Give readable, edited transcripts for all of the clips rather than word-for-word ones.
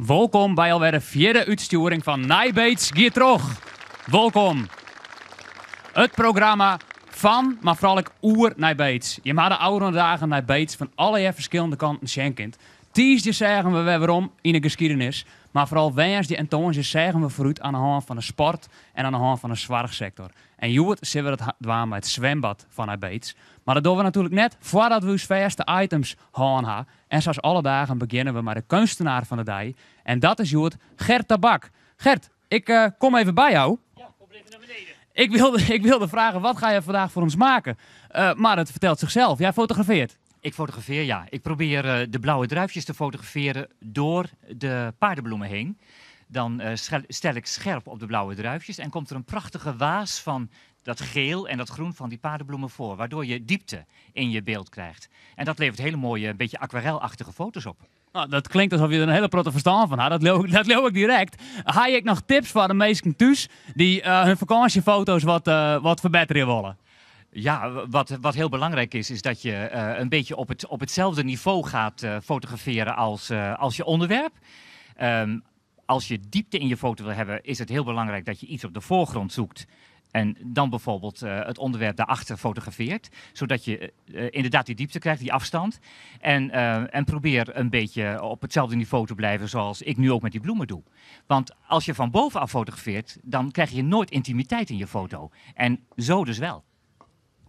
Wolkom by alwer de fjirde útstjoering fan Nij Beets giet troch. Wolkom. It programma fan, mar foaral ek oer Nij Beets. Jim ha de ôfrûne dagen Nij Beets fan allegear ferskillende kanten sjen kind. Tiisdei seagen we wer werom yn 'e geskiedenis, mar foaral woansdei en tongersdei seagen we foarút oan 'e hân fan 'e sport en oan 'e hân fan 'e soarchsektor. En hjoed sille we dat dwaan mei it swimbad fan Nij Beets. Mar dat dogge we natuerlik net foardat we ús fêste items hân ha. En sa as alle dagen begjinne we mei de keunstenaar fan de dei. En dat is hjoed Gert Tabak. Gert, ik kom even by jou. Ja, kom even naar beneden. Ik wilde, ik wilde vragen, wat ga je vandaag voor ons maken? Maar het vertelt zichzelf. Jij fotografeert. Ik fotografeer, ja. Ik probeer de blauwe druifjes te fotograferen door de paardenbloemen heen. Dan stel ik scherp op de blauwe druifjes en komt er een prachtige waas van dat geel en dat groen van die paardenbloemen voor, waardoor je diepte in je beeld krijgt. En dat levert hele mooie, een beetje aquarelachtige foto's op. Nou, dat klinkt alsof je er in hiele protte ferstân fan hat. Dat leau, dat leau ik direkt. Ha je ek noch tips foar de minsken thús dy't hun fakânsjefoto's wat, wat ferbetterje wolle? Ja, wat heel belangrijk is, is dat je een beetje op hetzelfde niveau gaat fotograferen als je onderwerp. Als je diepte in je foto wil hebben, is het heel belangrijk dat je iets op de voorgrond zoekt. En dan bijvoorbeeld het onderwerp daarachter fotografeert. Zodat je inderdaad die diepte krijgt, die afstand. En probeer een beetje op hetzelfde niveau te blijven zoals ik nu ook met die bloemen doe. Want als je van bovenaf fotografeert, dan krijg je nooit intimiteit in je foto. En zo dus wel.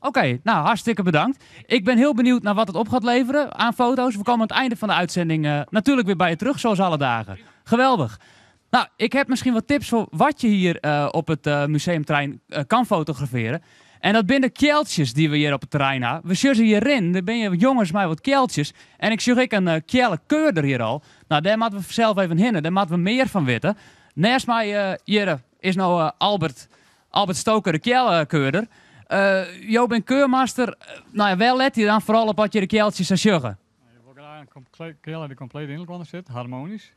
Oké, nou hartstikke bedankt. Ik ben heel benieuwd naar wat het op gaat leveren aan foto's. We komen aan het einde van de uitzending natuurlijk weer bij je terug, zoals alle dagen. Geweldig. Nou, ik heb misschien wat tips voor wat je hier op het museumterrein kan fotograferen. En dat binne de kealtsjes die we hier op het terrein ha. We sjogge hjiryn, der binne jonges mei wat kealtsjes. En ik sjoch ek in keallekeurder hjir al. Nou, dêr moatte we sels even hinne, dêr moatte we mear fan witte. Neist my hjir is no Albert, Albert Stoker, de keallekeurder. Jo binne keurmaster. Nou ja, wêr let je dan foaral op as je de kealtsjes sa sjogge? Je wol graach in keal dy't kompleet yn elkoar sit, harmonysk.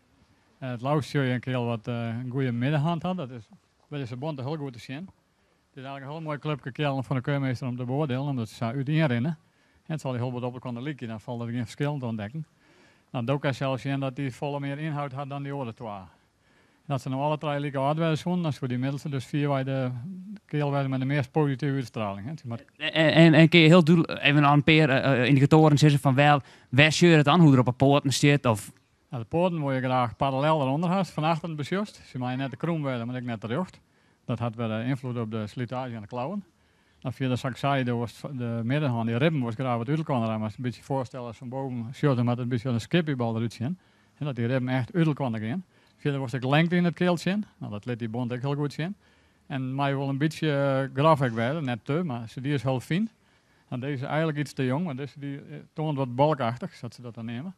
It leafst sjoch je in keal wat in goede middenhand hat. Dat is by dizze bonte hiel goed te sjen. It is eigenlik in hiel moai klupke keallen foar de keurmeester om te beoardielen, omdat se sa útienrinne. En it sil hiel bot op elkoar lykje, dan falt der gjin ferskillen te ûntdekken. Nou, do kinst sels sjen dat dy folle mear ynhâld hat dan dy oare twa. En as se no alle trije like âld wêze soenen, dan soe dy middelste dus fierwei de keal wêze mei de meast positive útstraling. En, en kin je hiel dúdlik even in pear yndikatoaren sizze fan wêr, wêr sjoch je it dan? Hoe't er op 'e poaten stiet? Of? Nou, de poaten wol je graach parallel derûnder hast, fan achteren besjochst. Se meie net te krûm wêze, mar ek net te rjocht. Dat hat wer ynfloed op de slitaazje oan de klauwen. Dan fierder, sa't ik sei, do wolst de middenhân, dy ribben wolst graach wat út elkoar ha. Moatst in bytsje foarstelle, as fan boven sjochst, dan moat it in bytsje as in skippiebal derút sjen. Dat dy ribben echt út elkoar gean. Fierder wolst ek lengte yn it kealtsje sjen. Nou, dat lit dy bont ek hiel goed sjen. En mei wol in bytsje grof ek wêze, net te, mar se dy is hiel fyn. Nou, dizze is eigenlik iets te jong, want dizze dy toant wat balkachtich, sa't se dat dan neame.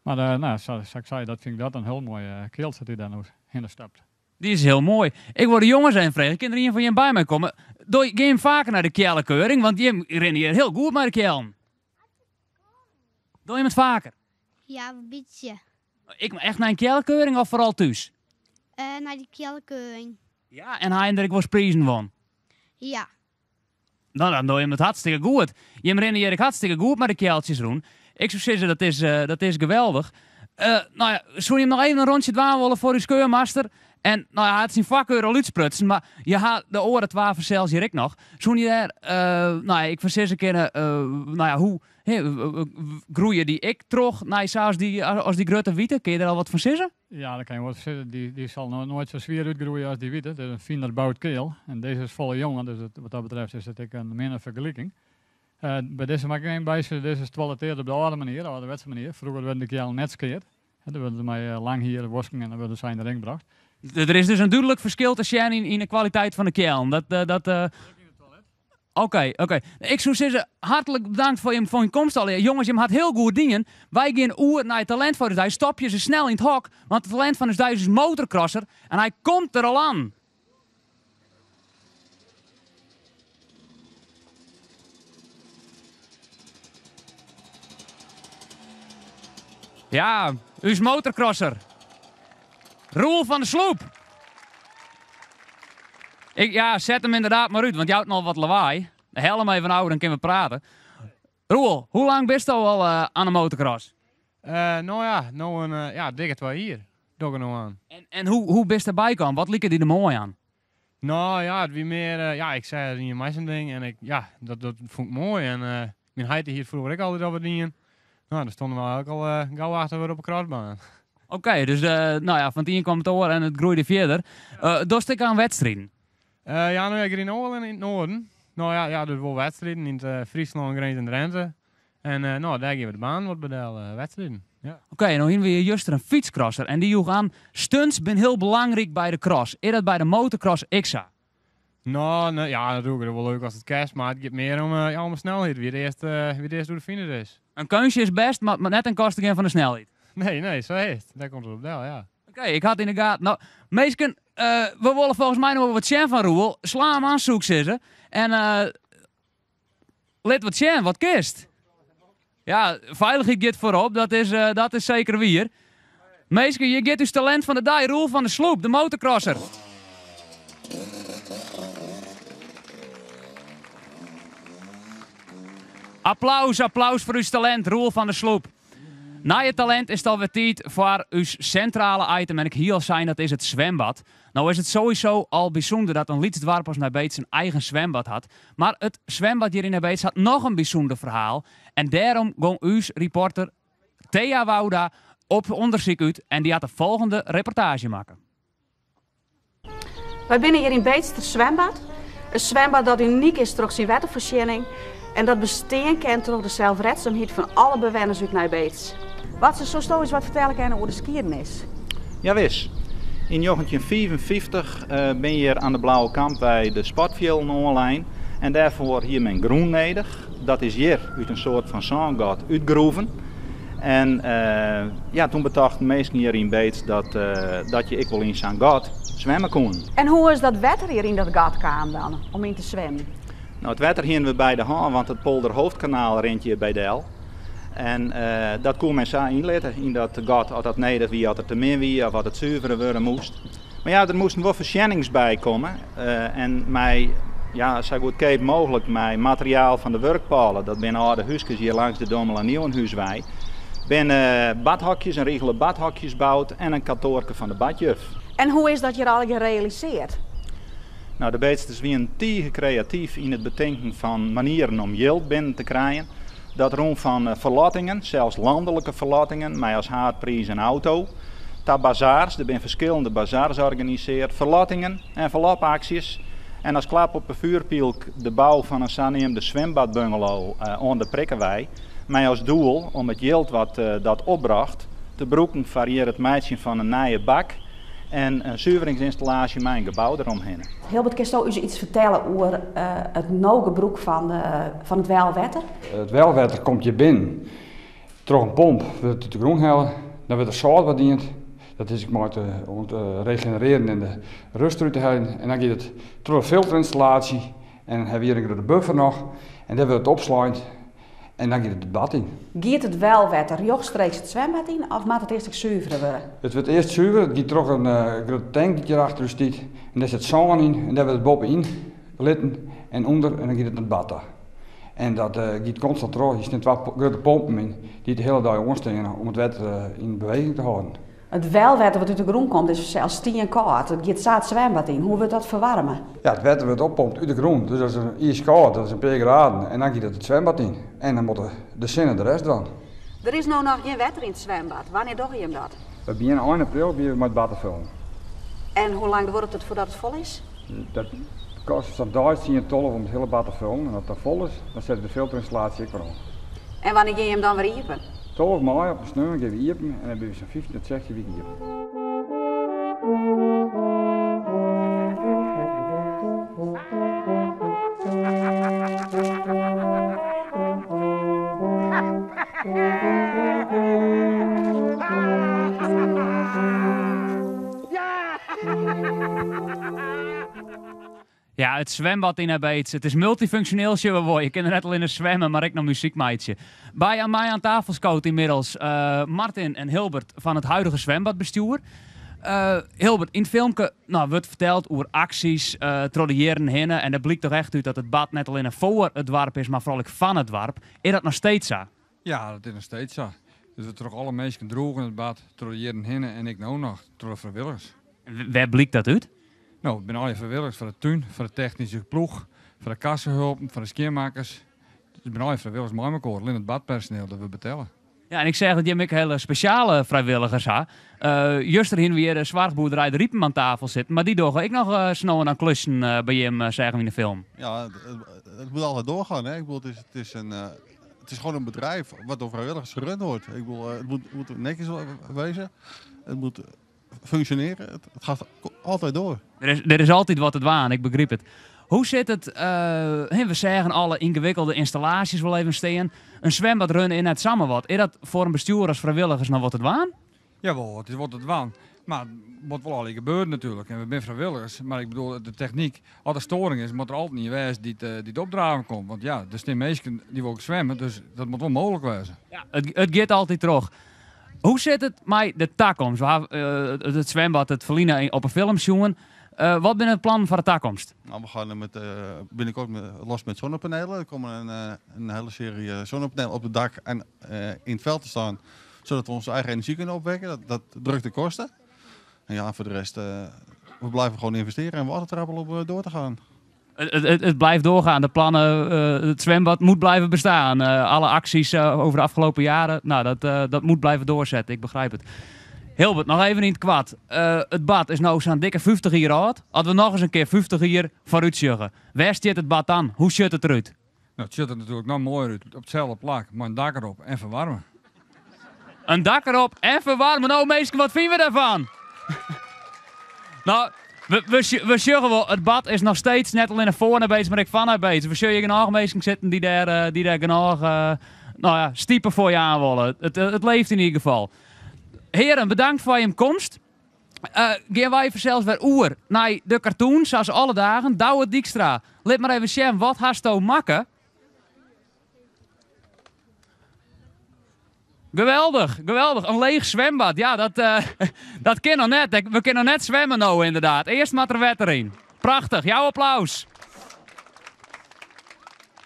Mar nou, sa't ik sei, dat fyn ik dat in hiel moai kealtsje dat dy dêr no hinne stapt. Dy is hiel moai. Ik wol de jonges even freegje, kin der ien fan jim by my komme? Do, gean jim faker nei de keallekeuring, want jim rinne hjir hiel goed mei de keallen. Dogge jim it faker? Ja, in bytsje. Ek echt nei in keallekeuring of foaral thús? Nei de keallekeuring. Ja, en ha jim der ek wolris prizen wûn? Ja. No, dan dogge jim it hartstikke goed. Jim rinne hjir ek hartstikke goed mei de kealtsjes rûn. Ik soe sizze, dat is, dat is geweldich. No ja, soene jim noch even in rûntsje dwaan wolle foar ús keurmaster? En no ja, hy hat syn foarkeur al útsprutsen, mar je ha de oare twa fansels hjir ek noch. Soene je dêr, no ja, ek fan sizze kinne, no ja, hoe groeie dy ek troch nei sa as dy, as dy grutte wite? Kinne je dêr al wat fan sizze? Ja, dat kin je wol sizze. Dy, dy sil no noait sa swier útgroeie as dy wite. It is in finer boud keal en dizze is folle jonger, dus it, wat dat betreft is it ek in minne fergeliking. By dizze moat ik even by sizze, dizze is toiletteard op de âlde manier, de âlderwetse manier. Froeger werden de keallen net skeard. Dan wurde se mei lang hier wosken en dan wurde se yn de ring brocht. Der is dus in dúdlik ferskil te sjen yn de kwaliteit fan de keallen. Dat, dat, Oké, oké. Ik soe sizze, hartlik bedankt foar jim foar jim komst allegear. Jonges, jim ha it hiel goed dien. Wy gean oer nei it talint fan ús dei. Stopje se snel yn it hok, want it talint fan ús dei is ús motorcrosser en hy komt der al an. Ja, ús motorcrosser. Roel van der Sloep. Ik, ja, set him ynderdaad mar út, want jout noch wat lawaai. Hel him even ôf, dan kinne we prate. Roel, hoe lang bisto al oan de motocross? No ja, no in ja, dikke twa jier. Doch ik no oan. En hoe bist derby kaam? Wat like dy der moai oan? No ja, it wie mear, ja, ik seach der ien mei sa'n ding en ik, ja, dat fûn ik moai. En myn heit hie it froeger ek altyd al wat dien. No, dêr stonden we eigentlik al gau achter wer op de crossbaan. Oké, dus no ja, fan it ien kwam it oar en it groeide fierder. Dochst ek oan wedstriden? Ja, no ja, ik ryd no al yn it noarden. No ja, ja, dus wol wedstriden yn it Fryslân, Grins en Drenthe. En no, dêr gean we de banen wat by del, wedstriden. Ja. Oké, no hiene we hjir juster in fytscrosser en dy joech oan, stunts bin hiel belangryk by de cross. Is dat by de motorcross ek sa? No, nee, ja, natuerlik is it wol leuk as it kinst, mar it giet mear om, ja, om de snelheid, wie it earst, wie it earst oer de finish is. In keunstje is bêst, mar it moat net ten koste gean fan de snelheid. Nee, nee, sa is it. Dêr komt it op del, ja. Oké, ik ha it yn de gaten. No, minsken, we wolle folgens my noch wol wat sjen fan Roel. Sla him oan, soe ik sizze. En lit wat sjen, wat kinst. Ja, feilichheid giet foarop, dat is seker wier. Minsken, hjir giet ús talint fan de dei, Roel van der Sloep, de motorcrosser. Applaus, applaus foar ús talint, Roel van der Sloep. Nei it talint is it alwer tiid foar ús sintrale item en ik hie al sein dat is it swembad. No is it sowieso al bysûnder dat in lyts doarp as Nij Beets in eigen swembad hat, mar it swembad hjir yn Nij Beets hat noch in bysûnder ferhaal en dêrom gong ús reporter Thea Wouda op ûndersyk út en dy hat de folgjende reportaazje makke. Wy binne hjir yn Beetster Zwembad. In swembad dat unyk is troch syn wetterfoarsjenning en dat bestean kin troch de selfredsumheid fan alle bewenners út Nij Beets. Watse, soesto ús wat fertelle kinne oer de skiednis? Jawis. Yn 1955 bin hjir aan de Blauwe Kampwei de sportfjilden oanlein en dêrfoar hie men grûn nedich. Dat is hjir út in soart fan sângat útgroeven. En ja, toen betochten minsken hjir yn Beets dat, dat je ek wol yn sa'n gat swimme koenen. En hoe is dat wetter hjir yn dat gat kaam dan, om yn te swimmen? No, it wetter hienen we by de hân, want it Polderhoofdkanaal rint hjir by del. En dat koe men sa ynlitte yn dat gat as dat nedich wie, as it te min wie of as it suvere wurde moast. Mar ja, der moasten wol foarsjennings by komme en mei ja, sa goedkeap mooglik mei materiaal fan de wurkpôle, dat binne âlde húskes hjir langs de Domela Nieuwenhuiswei, binne badhokjes, in rigele badhokjes boud en in kantoarke fan de badjuf. En hoe is dat hjir allegear realiseard? No, de Beetsters wienen tige kreatyf yn it betinken fan manieren om jild binnen te krijen. Dat rûn fan ferlottingen, sels landelike ferlottingen, mei as haadpriis in auto, ta bazaars, der binne ferskillende bazaars organiseard, ferlottingen, envelopaksjes en as klap op de vuurpylk de bou fan in saneamde swimbadbungalow oan de Prikkewei, mei as doel om it jild wat dat opbrocht te brûken foar hjir it meitsjen fan in nije bak en in suveringsynstallaasje mei in gebou deromhinne. Hilbert, kinsto ús iets fertelle oer it no gebrûk fan it welwetter? It welwetter komt hjir binnen troch in pomp, wurdt it út de grûn helle, dan wurdt der sâlt wat dien, dat is ek mei om it te regenerearjen en de rust derút te heljen. En dan giet it troch de filterynstallaasje en dan hawwe we hjir in grutte buffer noch en dêr wurdt it opslein. En dan giet it it bad yn. Giet it welwetter rjochtstreeks it swimbad yn of moat it earst ek suvere wurde? It wurdt earst suvere. It giet troch in grutte tank dy't hjir achter ús stiet. En dêr sit sân yn en dêr wurdt it boppe yn litten en ûnder en dan giet it nei it bad ta. En dat giet konstant troch. Hjir stean twa grutte pompen yn dy't de hiele dei oansteane om it wetter yn beweging te hâlden. It welwetter wat út de grûn komt is fansels stienkâld. It giet sa it swimbad yn. Hoe wurdt dat ferwaarme? Ja, it wetter wurdt oppompt út de grûn, dus dat is iiskâld, dat is in pear graden. En dan giet it it swimbad yn. En dan moat de sinne de rest dwaan. Der is no noch gjin wetter yn it swimbad. Wannear dogge jim dat? We begjinne ein april begjinne we mei it bad te fullen. En hoe lang duorret it foardat it fol is? Dat kostet sa'n dei tsien, 12 om it hiele bad te fullen. En as dat fol is, dan sette we de filterynstallaasje ek wer oan. En wannear gean jim dan wer iepen? 12 maaie op in sneon gean we iepen en dan binne we sa'n 15 tot 16 wiken iepen. Ja, it swimbad yn Nij Beets. It is multyfunksjoneel, sjogge we wol. Je kinne net allinne swimme, mar ek noch muzyk meitsje. By aan my aan tafel skoot ynmiddels Martin en Hilbert fan it huidige swimbadbestjoer. Hilbert, yn it filmke no, wurdt ferteld oer aksjes troch de jierren hinne. En der blykt toch echt út dat it bad net allinne foar it doarp is, mar foaral ek fan it doarp. Is dat noch steeds sa? Ja, dat is noch steeds sa. Dus wurdt troch alle minsken droegen it bad, troch de jierren hinne en ek no noch, troch de frijwilligers. Wêr blykt dat út? No, it binne allegear frijwilligers foar de tún, foar de technyske ploech, foar de kassehulpen, foar de skjinmakkers. It binne allegear frijwilligers mei mekoar, allinne it badpersoneel dat wurdt betelle. Ja, en ik seach dat jimme ek hiele spesjale frijwilligers ha. Juster hiene we hjir de soarchboerderij De Ripen oan tafel sitten, mar dy dogge ek noch sa no en dan klussen by jim, seagen we yn de film. Ja, het moet altijd doorgaan. Hè? Ik bedoel, het is, een, het is gewoon een bedrijf wat door vrijwilligers gerund wordt. Ik bedoel, het moet netjes wezen. Het moet functioneren. Het gaat altijd door. Der is altyd wat te dwaan, ik begryp it. Hoe sit it, we seagen alle yngewikkelde ynstallaasjes wol even stean. In swimbad runne is net samar wat. Is dat foar in bestjoer as frijwilligers noch wat te dwaan? Jawol, it is wat te dwaan. Mar it moat wol allegear gebeure natuerlik. En we binne frijwilligers, mar ik bedoel, de technyk, as der storing is, moat der altyd ien wêze dy't opdraven komt. Want ja, der stean minsken dy wolle swimme, dus dat moat wol mooglik wêze. Ja, it giet altyd troch. Hoe sit it mei de takomst? We hawwe it swimbad it ferline op 'e film sjoen. Wat binne de plannen foar de takomst? Nou, we gaan met, binnenkort los met zonnepanelen. Er komen een hele serie zonnepanelen op het dak en in het veld te staan, zodat we onze eigen energie kunnen opwekken. Dat drukt de kosten. En ja, voor de rest, we blijven gewoon investeren en water trappelen om door te gaan. Het blijft doorgaan. De plannen, het zwembad moet blijven bestaan. Alle acties over de afgelopen jaren, nou, dat moet blijven doorzetten. Ik begrijp het. Hilbert, noch even yn it koart. It bad is no sa'n dikke 50 jier âld. As we noch ris in kear 50 jier foarút sjogge, wêr stiet it bad dan? Hoe sjocht it derút? Nou, it sjocht der natuerlik noch moaier út. Op itselde plak, mei in dak derop en ferwaarme. In dak derop en ferwaarme. No minsken, wat fine we dêrfan? No, we sjogge wol, it bad is noch steeds net allinne foar Nij Beets, mar ek fan Nij Beets. We sjogge hjir genôch minsken sitten dy't dêr, dy't dêr genôch no ja, stipe foar jaan wolle. It leeft yn ieder gefal. Hearen, bedankt foar jim komst. Gean wy fansels wer oer nei de cartoon, sa as alle dagen. Douwe Dykstra, lit mar even sjen, wat hasto makke? Geweldich, geweldich. In leech swimbad. Ja, dat kin noch net. We kinne noch net swimme no, ynderdaad. Earst moat der wetter yn. Prachtich. Jou applaus.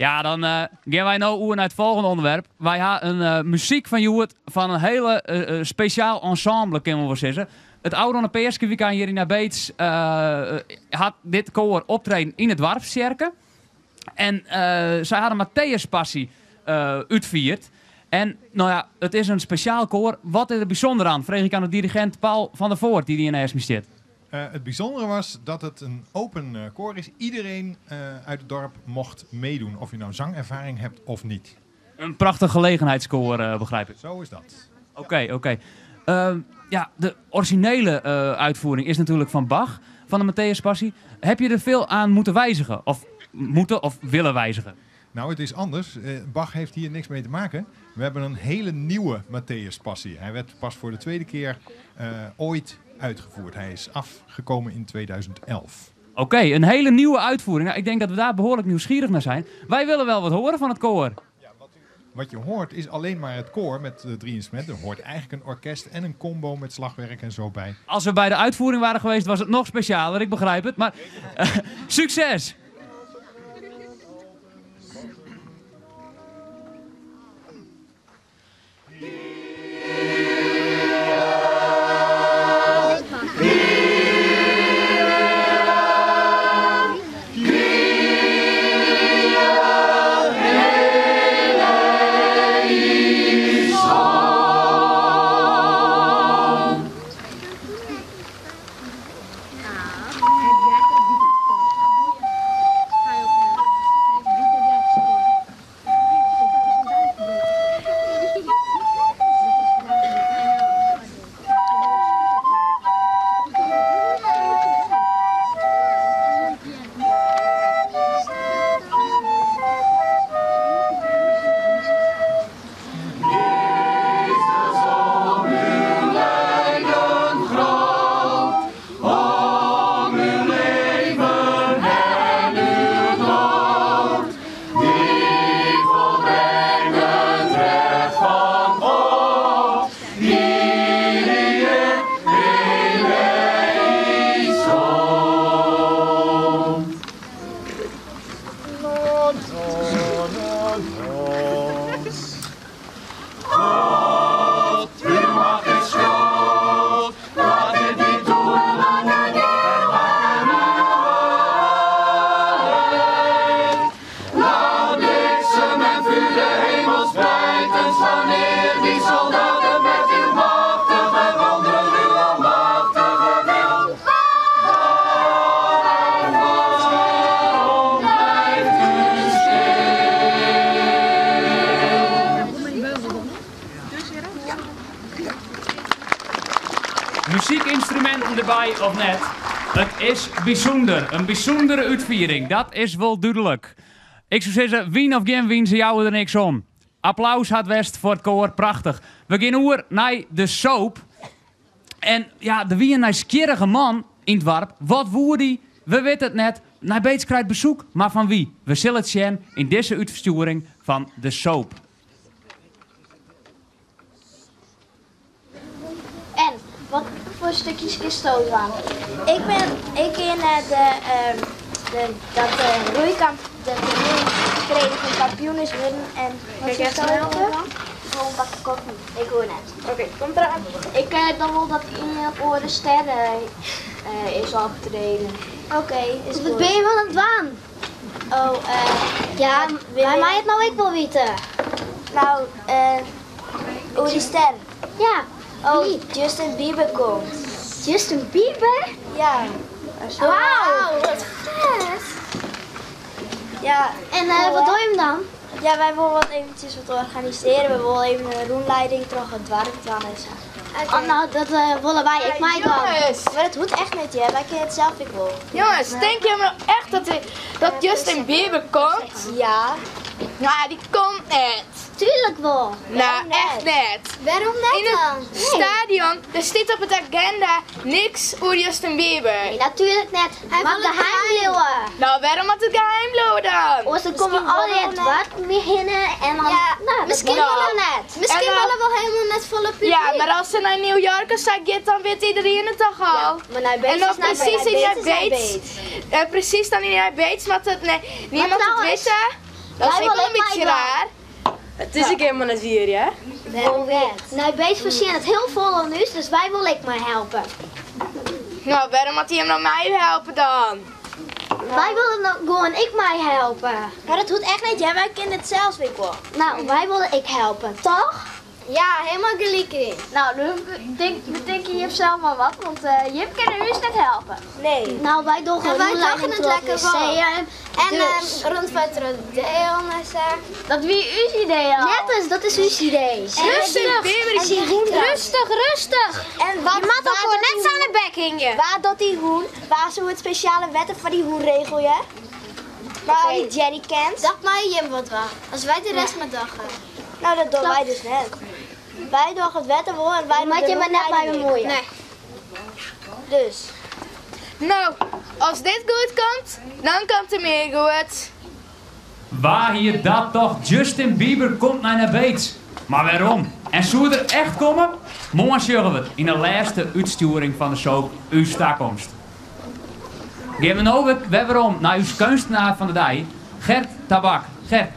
Ja, dan gean wy no oer nei it folgjende ûnderwerp. Wy ha in muzyk fan hjoed fan in hiele spesjaal ensemble, kinne we wol sizze. It ôfrûne Peaskewykein hjir yn Nij Beets hat dit koar optreden yn 'e doarpstsjerke. En sy ha de Matthäus-passy útfierd. En no ja, it is in spesjaal koar. Wat is der bysûnder oan? Freegje ik oan de dirigint Paul van der Voort, dy't hjir neist my stiet. Het bijzondere was dat het een open koor is. Iedereen uit het dorp mocht meedoen, of je nou zangervaring hebt of niet. In prachtich gelegenheidskoar, begryp ik. Zo is dat. Oké, oké. Ja, de orizjinele útfiering is natuerlik fan Bach, fan de Matthäus Passie. Heb je der veel aan moeten wijzigen? Of moeten of willen wijzigen? Nou, het is anders. Bach heeft hier niks mee te maken. We hebben een hele nieuwe Matthäus Passie. Hij werd pas voor de tweede keer ooit uitgevoerd. Hij is afgekomen in 2011. Oké, een hele nieuwe uitvoering. Nou, ik denk dat we daar behoorlijk nieuwsgierig naar zijn. Wij willen wel wat horen van het koor. Ja, wat je hoort is alleen maar het koor met 3 instrumenten. Er hoort eigenlijk een orkest en een combo met slagwerk en zo bij. Als we bij de uitvoering waren geweest, was het nog specialer. Ik begrijp het, maar succes! Muzykynstruminten derby of net, it is bysûnder. In bysûndere útfiering, dat is wol dúdlik. Ik soe sizze, wyn of gjin wyn, se jouwe der niks om. Applaus hat west foar it koar, prachtich. We gean oer nei de soap. En ja, der wie in nijsgjirrige man yn it doarp. Wat woe dy? We witte it net. Nij Beets krijt besoek, mar fan wie? We sille it sjen yn dizze útstjoering fan de soap. En wat foar stikjes kinsto dwaan? Ik bin, ik gean nei de, de, dat de roeikamp, de roeiferieniging kampioen is wurden en wat kinsto dwaan? Ik wol in bakje kofje. Ik hoor net. Oké, komt eraan. Ik dan wol dat ien oare ster is optreden. Oké, is goed. Wat bin je oan it dwaan? Oh, ja, wy meie it no ek wol witte. Nou, oer dy ster. Ja. Oh, Justin Bieber komt. Justin Bieber? Ja. Wauw, wat fet. Ja. En wat doe je hem dan? Ja, wy wolle wat eventsjes wat organisearje. We wolle even in rûnlieding troch it doarp dwaan en sa. Oh, no, dat wolle wy ek meidwaan. Jonges! Mar dat hoecht echt net hear, wy kinne it sels ek wol. Jonges, tinke jimme no echt dat, dat Justin Bieber komt? Ja. Nou, dy komt net. Tuurlijk wol. Nou, echt net. Wêrom net Yn it dan? stadion, der stiet op it agenda niks oer Justin Bieber. Nee, natuerlik net. Hy moat geheim bliuwe. No, wêrom moat it geheim bliuwe dan? Oars dan komme allegear doarpen hinne en dan... Ja, no, dat miskien wol wol er net. Miskien wol er wol helemaal net folle publiek. Ja, mar as se nei New York of sa giet, dan wit iderien it toch al? Ja, mar Nij Beets En dan is Nij presys yn Beets. Nij Beets, en presys dan yn Nij Beets moat it niemand it witte. Dat is Wy ek wolle wol in ek bytsje meidwaan. raar. It is ek helemaal net wier, hear. Wêrom net? Nij Beets fertsjinnet hiel folle oan ús, dus wy wolle ek meihelpe. No, wêrom moat hy him no meihelpe dan? Wy wolle no gewoan ek meihelpe. Mar dat hoecht echt net, hear. Wy kinne it sels ek wol. No, wy wolle ek helpe, toch? Ja, helemaal gelyk yn. No, dan betinke jim sels mar wat, want jim kinne ús net helpe. Nee. No, wy dogge En wy in dogge rûnlieding it troch lekker it wol. museum. En Dus. rûnfeart troch Deon en sa. Dat wie ús idee al. Net eens, dat is ús idee. Rêstich, rêstich, rêstich. En wat, Je moat elkoar net sa oan de bek hingje. Wa docht dy hûn? Wa soe it spesjale wetter foar dy hûn regelje? Mei al dy jerrycans? Dat meie jim wol dwaan, as wy de rest mar dogge. No, dat dogge wy dus net. Wy dogge it wetter wol en wy Moat dogge je de mar net mei bemuoie. Nee. Dus. No, as dit goed komt, dan komt der mear goed. Wa hie dat tocht? Justin Bieber komt nei Nij Beets. Mar wêrom? En soe er echt komme? Moarn sjogge we it yn de lêste útstjoering fan de soap Us Takomst. Gean we no wer werom nei ús keunstner fan de dei, Gert Tabak. Gert,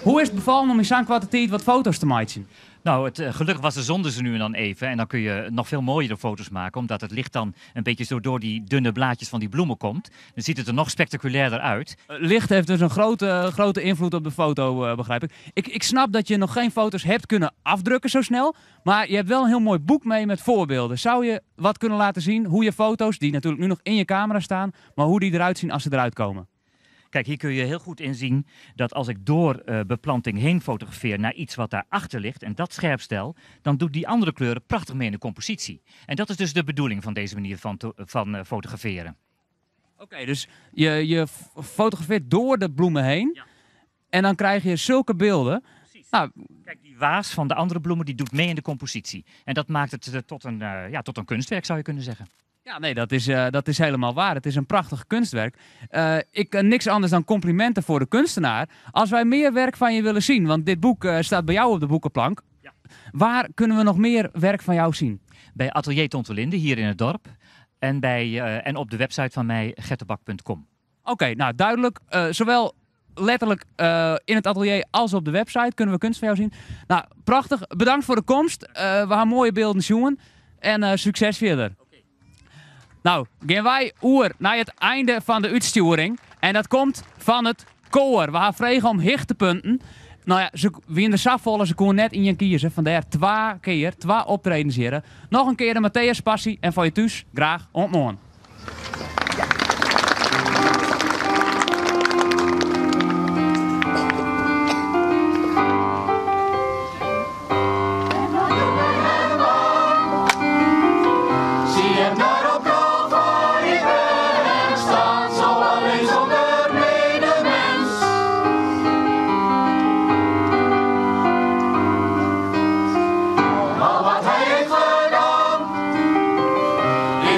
hoe is it befallen om yn sa'n koarte tiid wat foto's te meitsjen? Nou, het, gelukkig was de zon er zo nu en dan even. En dan kun je nog veel mooiere foto's maken, omdat het licht dan een beetje zo door die dunne blaadjes van die bloemen komt. Dan ziet het er nog spectaculairder uit. Licht heeft dus een grote, grote invloed op de foto, begrijp ik. Ik snap dat je nog geen foto's hebt kunnen afdrukken zo snel. Maar je hebt wel een heel mooi boek mee met voorbeelden. Zou je wat kunnen laten zien hoe je foto's, die natuurlijk nu nog in je camera staan, maar hoe die eruit zien als ze eruit komen? Kijk, hier kun je heel goed inzien dat als ik door beplanting heen fotografeer naar iets wat daarachter ligt en dat scherp stel, dan doet die andere kleuren prachtig mee in de compositie. En dat is dus de bedoeling van deze manier van fotograferen. Oké, dus je fotografeert door de bloemen heen en dan krijg je zulke beelden. Precies. Nou, Kijk, die waas van de andere bloemen die doet mee in de compositie. En dat maakt het tot een kunstwerk, zou je kunnen zeggen. Ja, nee, dat is helemaal waar. Het is een prachtig kunstwerk. Ik niks anders dan complimenten voor de kunstenaar. Als wij meer werk van je willen zien, want dit boek staat bij jou op de boekenplank. Waar kunnen we nog meer werk van jou zien? Bij Atelier Tontelinde, hier in het dorp. En op de website van mij, gerttabak punt com. Oké, duidelijk. Zowel letterlijk in het atelier als op de website kunnen we kunst van jou zien. Prachtig. Bedankt voor de komst. We gaan mooie beelden zien. En succes verder. Gaan wij oer naar het einde van de uitsturing. En dat komt van het koor. We gaan vragen om hichtepunten. Ze wie in de safvolle, ze konden net in je kiezen. Vandaar 2 keer, 2 optredens hier. Nog een keer de Matthäus Passie. En voor je thuis, graag ontmoen.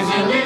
Is in.